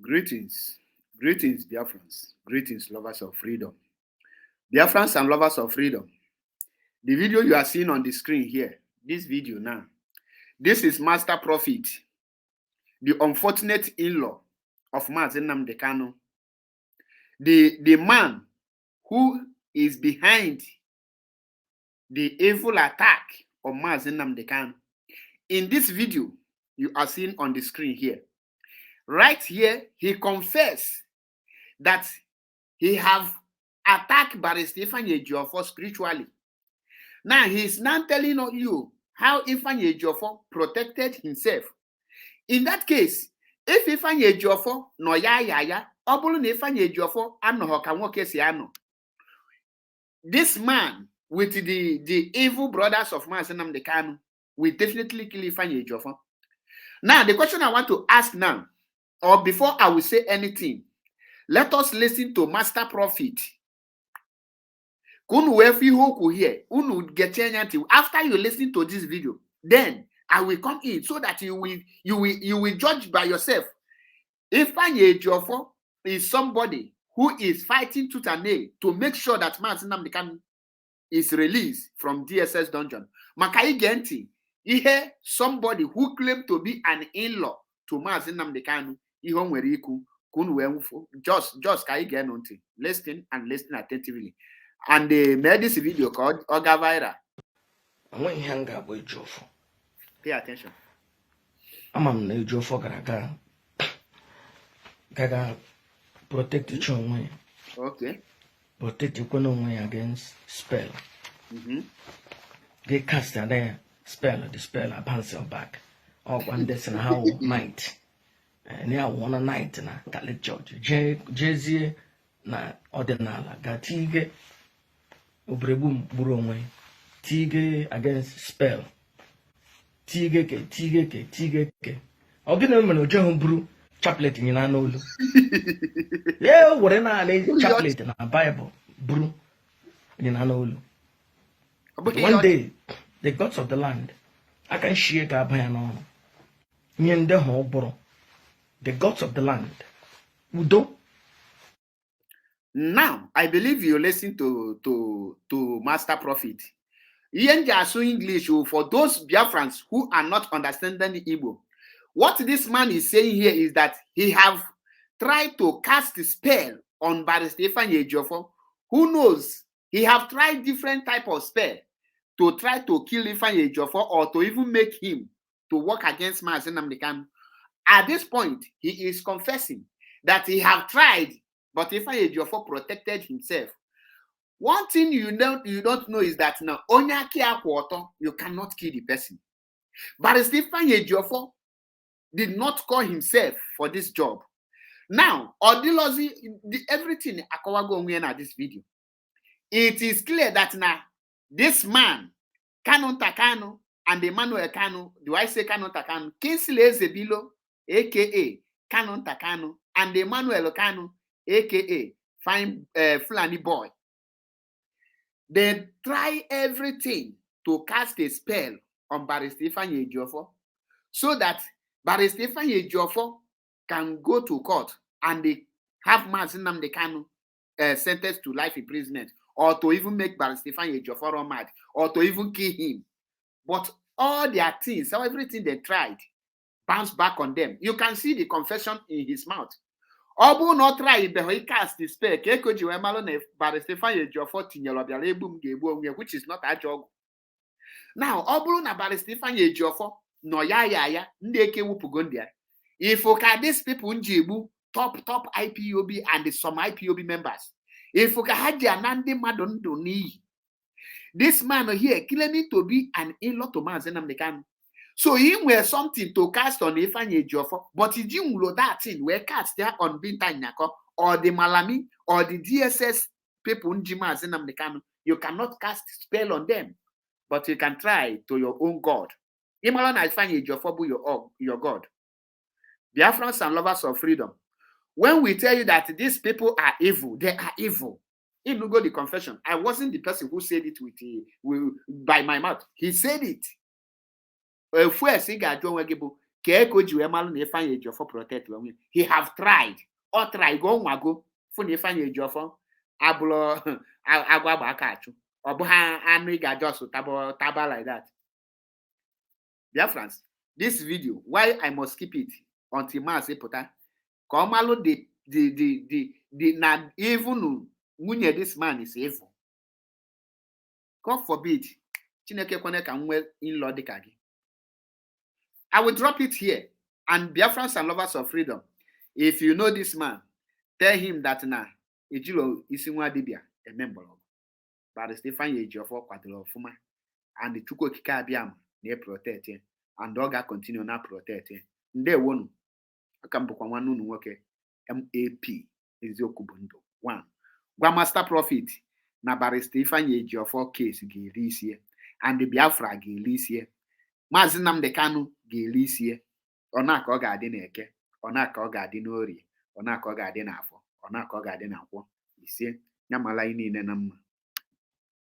Greetings, greetings, Biafrans, greetings, lovers of freedom. Biafrans and lovers of freedom. The video you are seeing on the screen here, this video now, this is Master Prophet, the unfortunate in-law of Mazi Nnamdi Kanu, the man who is behind the evil attack on Mazi Nnamdi Kanu. In this video you are seeing on the screen here, right here, he confessed that he have attacked Barrister Ifeanyi Ejiofor spiritually. Now he is now telling you how Ifeanyi Ejiofor protected himself. In that case, if Ifeanyi Ejiofor nọ ya, ọ bụrụ na Ifeanyi Ejiofor anọghọ ka nwoke si anọ, this man with the evil brothers of Mazi Nnamdi Kanu will definitely kill Ifeanyi Ejiofor. Now, the question I want to ask now, or before I will say anything, let us listen to Master Prophet. Ka unu wee fụ ihe okwu here, unu geche anya ntị. After you listen to this video, then I will come in so that you will judge by yourself. Ifeanyi Ejiofor is somebody who is fighting tooth and nail to make sure that Mazi Nnamdi Kanu is released from DSS dungeon. Maka ige ntị ihe somebody who claim to be an in-law to Mazi Nnamdi Kanu, ihe o nwere ikwu, ka unu wee nwụfụ. Just ka anyị gee ntị, listen and listen attentively and mee this video ka ọ gaa viral. Onweghị ihe m ga-agba Ejiofor. Pay attention. Ama m na Ejiofor gara aga gaga protect chi onwe ya, protect kwana onwe ya against spell. Gị cast ada ya spell, the spell bounce back. Ọkwa ndị si na ha wụ knight. Eh, na ya wụọ na knight na Catholic Church, jee jezie na ọdịnala ga tige oberegbu m gburu onwe, tige against spell, tige ke tige ke tige ke. Ọ gịnị mere o jeghị buru chaplet nyere n'olu ya, were naanị chaplet na Bible buru nyere n'olu? Ọ bụghị One ihe day the gods of the land aka nshie ga-aba ya n'ọnụ nye ndị ha ụbụrụ, the gods of the land udo. Now, I believe you listen to Master Prophet. Ihe m ji asụ English oh, for those Biafrans who are not understanding Igbo. What this man is saying here is that he have tried to cast a spell on Barrister Ifeanyi Ejiofor. Who knows? He have tried different type of spell to try to kill Ifeanyi Ejiofor or to even make him to work against Mazi Nnamdi Kanu. At this point, he is confessing that he have tried, but Ifeanyi Ejiofor protected himself. One thing you don't know is that now onye aka ya kwụ ọtọ, you cannot kill the person. Barrister Ifeanyi Ejiofor did not call himself for this job. Now, Odilozi, everything akọwago onwe ya na this video. It is clear that now this man, Kanunta Kanu and Emmanuel Kanu, do I say Kanunta Kanu? Kingsley Ezebilo, aka Kanunta Kanu, and Emmanuel Kanu, aka Fine Fulani Boy. They try everything to cast a spell on Barrister Ifeanyi Ejiofor so that Barrister Ifeanyi Ejiofor can go to court and they have Mazi Nnamdi Kanu sentenced to life imprisonment, or to even make Barrister Ifeanyi Ejiofor run mad, or to even kill him. But all their things, everything they tried, bounce back on them. You can see the confession in his mouth. Ọ bụrụ na ọ try beghị cast the spell ka eko ji wee malụ na Barrister Ifeanyi Ejiofor tinyere ọbịara egbu m ga-egbu onwe ya, which is not ajọ ọgwụ. Now, ọ bụrụ na Barrister Ifeanyi Ejiofor nọ ya ndị eke wupụgo ndị ya ifo ka these people ji egbu top top IPOB and some IPOB members, ifo ka ha ji ana ndị mmadụ ndụ n'iyi. This man here claiming to be an in-law to Mazi Nnamdi Kanu, so he nwere something to cast on Ifeanyi Ejiofor, but iji nwulo that thing wee cast ya on Binta Nyako or the Malami or the DSS people nji Mazi Nnamdi Kanu. You cannot cast spell on them, but you can try to your own God. Ịmara na Ifeanyi Ejiofor bụ your God. Biafrans and lovers of freedom, when we tell you that these people are evil, they are evil. Inugo the confession. I wasn't the person who said it with by my mouth. He said it. Ofu esi ga-ajụ onwe gị bụ Kee ka o ji wee malụ na Ifeanyi Ejiofor protect onwe? He have tried, ọ try go nwago fụ na Ifeanyi Ejiofor abụrụ agwa agba aka achụ, ọ bụghị anụ ị ga-just taba taba like that. Biafrans, this video, why I must keep it until Maazị pụta ka ọ malụ the na even nwunye this man is evil. God forbid, Chineke kwene ka m nwee in-law dịka gị. I will drop it here. And Biafrans and lovers of freedom, if you know this man, tell him that na ejiro isi nwa dibịa eme mgbọrọgwụ. Barrister Ifeanyi Ejiofor kwadoro ọfụma, and Chukwu Okike Abịama na-eprotect ya, and ọ ga-continue na protect ya. Ndewonu. Aka m bụkwa nwanne unu nwoke, MAP, eziokwu bụ ndụ. One gwa Master Prophet na Barrister Ifeanyi Ejiofor case ga-eri isi ya, and Biafra ga-eri isi ya, Maazị Nnamdi Kanu ga-eri isi ya. Ọ na ka ọ ga-adị n'Eke, ọ na ka ọ ga-adị n'Orie, ọ na ka ọ ga-adị n'Afọ, ọ na ka ọ ga-adị na Nkwọ. Isie ya mala anyị niile na mma.